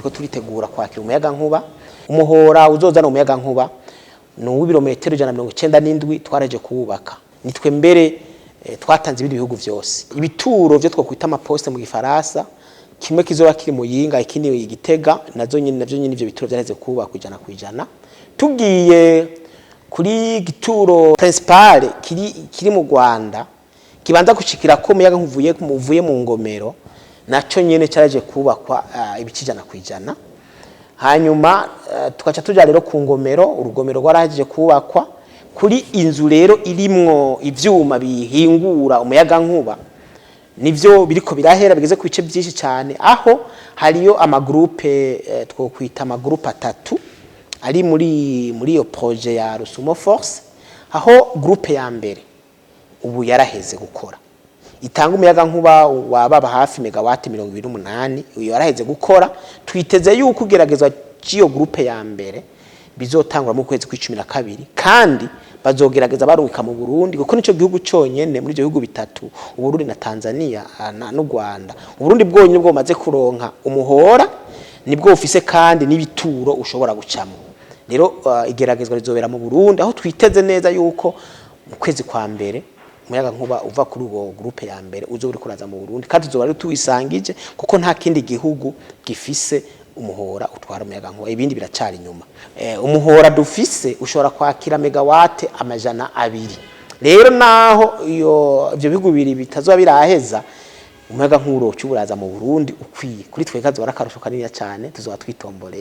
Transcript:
Turiko turitegura kwakira umuyaga nkuba. Umuhora uzozana umuyaga nkuba ni uw'ibirometero 197. Twaraje kuwubaka, nitwe mbere twatanze ibindi bihugu vyose. Ibituro vyo twokwita amaposte mu Gifaransa, kimwe kizoba kiri Muyinga, ikindi Igitega, nazo nyine, navyo nyine ivyo bituro vyareze kubakwa 100%. Tugiye kuri gituro principal kiri mu Rwanda, kibanza gushikira ko umuyaga nkuvuye muvuye mu ngomero, naco nyene caraje kubakwa ibice 100%. Hanyuma tukaca tuja rero ku ngomero. Urugomero rwarahejeje kubakwa. Kuri inzu rero irimwo ivyuma bihingura umuyaga nkuba, nivyo biriko birahera, bigeze ku bice byinshi cyane, aho hariyo amagroupe twokwita amagroupe atatu ari muri iyo projet ya Rusumo Force, aho groupe ya mbere ubu yaraheze gukora, itanga umuyaga nkuba wababa hafi megawati 28. Uyu yaraheze gukora. Twiteze yuko ugeragezwa cy'iyo groupe ya mbere bizotangura mu kwezi kw'icumi na kabiri, kandi bazogerageza barungika mu Burundi, kuko nico gihugu cyonyene muri ibyo bihugu bitatu, Uburundi na Tanzania n'u Rwanda, Uburundi bwonyene bwo bumaze kuronka umuhora, nibwo bufise kandi n'ibituro ushobora gucamo. Rero igeragezwa rizobera mu Burundi, aho twiteze neza yuko mu kwezi kwa mbere umuyaga nkuba uva kuri uwo groupe ya mbere uzo uri kuraza mu Burundi, kandi tuzoba ari tuwisangije, kuko nta kindi gihugu gifise umuhora utwara umuyaga nkuba, ibindi biracari inyuma. Umuhora dufise ushobora kwakira megawate 200. Rero naho iyo ivyo bihugu bibiri bitazoba biraheza, umuyaga nkuba uroca uraza mu Burundi ukwiye. Kuri twe kazoba ari akarusho kaniniya cyane, tuzoba twitomboreye.